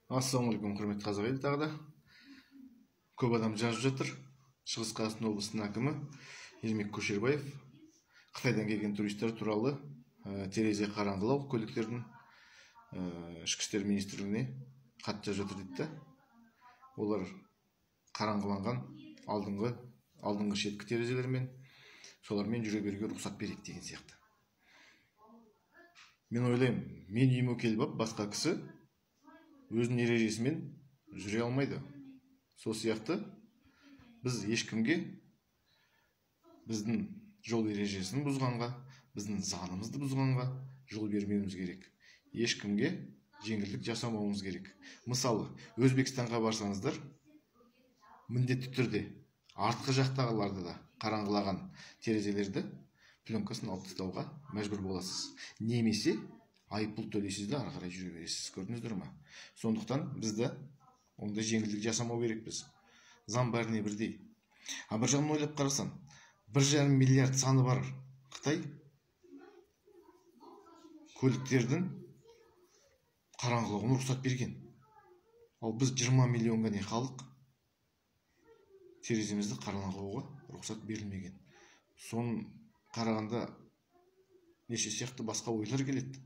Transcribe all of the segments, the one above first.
Ассалаумағалейкум, құрметті қазақ елі, тағы да көп адам жазып жатыр. Шығыс Қазақстан облысының әкімі Ермек Көшербаев Қытайдан келген туристер туралы терезе қараңғылау көліктердің Ішкі істер министрлігіне хат жазып жатыр дейді да. Олар қараңғыланған алдыңғы шеткі терезелермен, солармен жүре беруге рұқсат береді деген сияқты. Мен ойлаймын, мен үйіме келіп алып басқа кісі өзінің ережесімен жүре алмайды. Сол сияқты біз ешкімге біздің жол ережесін бұзғанға, біздің заңымызды бұзғанға жол бермеуіміз керек. Ешкімге жеңілдік жасамауымыз керек. Мысалы, Өзбекстанға барсаңыздар, міндетті түрде артқы жақтағыларды да қараңғылаған терезелерді пленкасын алып тастауға мәжбүр боласыз. Немесе айыппұл төлейсіз де ары қарай жүре бересіз. Көрдіңіздер ме? Сондықтан бізді ондай жеңілдік жасамау керекпіз. Заң бәріне бірдей. А бір жағынан ойлап қарасаң, 1,5 миллиард саны бар Қытай көліктердің қараңғылығына рұқсат берген. Ал біз 20 миллионға не халық тереземізді қараңғылауға рұқсат берілмеген. Соны қарағанда неше сияқты басқа ойлар келеді.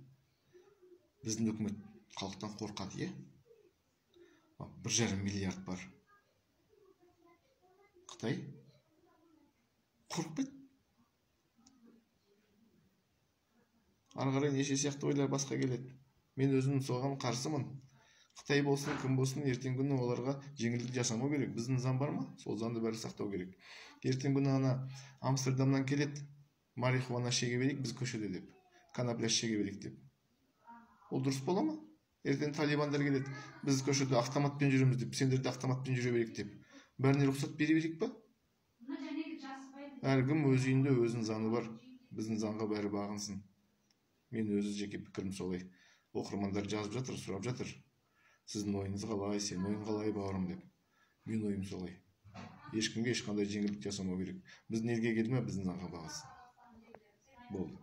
Біздің үкімет халықтан қорқады, е? 1,5 миллиард бар. Қытай қорықпайды. Ары қарай неше сияқты ойлар басқа келеді. Мен өзім соған қарсымын. Қытай болсын, кім болсын, ертең күні оларға жеңілдік жасамау керек. Біздің заң бар ма? Сол заңды бәрі сақтау керек. Ертең күні ана Амстердамнан келеді, марихуана шеге берейік біз көшеде деп, конопля шеге берейік деп. Ол дұрыс бола ма? Ертең талибандар келеді, біз көшеде автоматпен жүреміз деп, сендер де автоматпен жүре берейік деп. Бәріне рұқсат бере берейік па? Әркім өз үйінде өзінің заңы бар. Біздің заңға бәрі бағынсын. Мен өзі жеке пікірім солай. Оқырмандар жазып жатыр, сұрап жатыр. Сіздің ойыңыз қалай, сенің ойың қалай, бауырым деп. Мен ойым солай. Ешкімге ешқандай жеңілдік жасамау керек. Біздің елге келді ме, біздің заңға бағынсын. Болды.